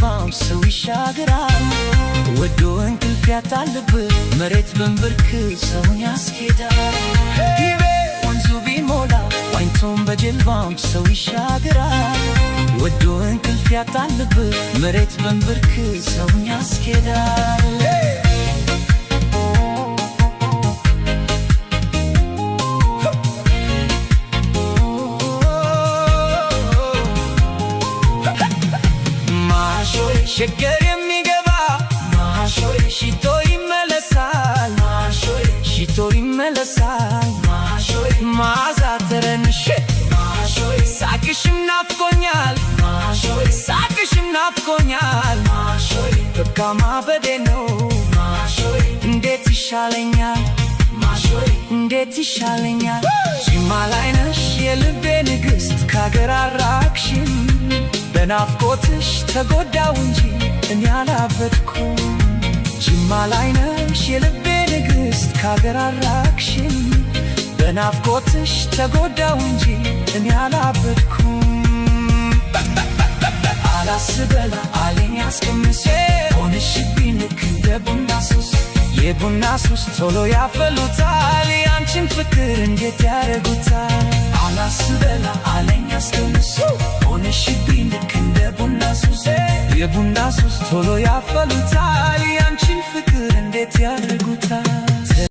በጀልባም ሰው ይሻገራል። ወዶ እንቅልፍ ያጣልብ መሬት በንብርክ ሰውን ያስኬዳል። ጊቤ ወንዙ ቢሞላ ዋኝቶም በጀልባም ሰው ይሻገራል። ወዶ እንቅልፍ ያጣልብ መሬት በንብርክ ሰውን ያስኬዳል። ማሾ ሸገር የሚገባ ማሾ ሽቶ ይመለሳል፣ ማሾ ሽቶ ይመለሳል፣ ማሾ መዓዛ ጠረንሽ፣ ማሾ ሳቅሽም ናፍቆኛል፣ ማሾ ሳቅሽም ናፍቆኛል፣ ማሾ በቃ ማበዴ ነው፣ ማሾ እንዴት ይሻለኛል፣ ማሾ እንዴት ይሻለኛል። ጅማ ላይ ነሽ የልቤ ንግሥት፣ ካገር አራቅሽም፣ በናፍቆትሽ ተጎዳው እንጂ እኔ አላበድኩም። ጅማ ላይ ነሽ የልቤ ንግሥት፣ ካገር አራቅሽም፣ በናፍቆትሽ ተጎዳው እንጂ እኔ አላበድኩም። አላስበላ አለኝ አስቀምሴ፣ ሆነሽብኝ ልክ እንደ ቡና ሱስ። የቡና ሱስ ቶሎ ያፈሉታል፣ ያንቺን ፍቅር እንዴት ያደርጉታል? አላስበላ አለኝ አስቀምሴ፣ ሆነሽብኝ ልክ እንደ ቡና ሱስ። የቡና ሱስ ቶሎ ያፈሉታል፣ ያንቺን ፍቅር እንዴት ያደርጉታል?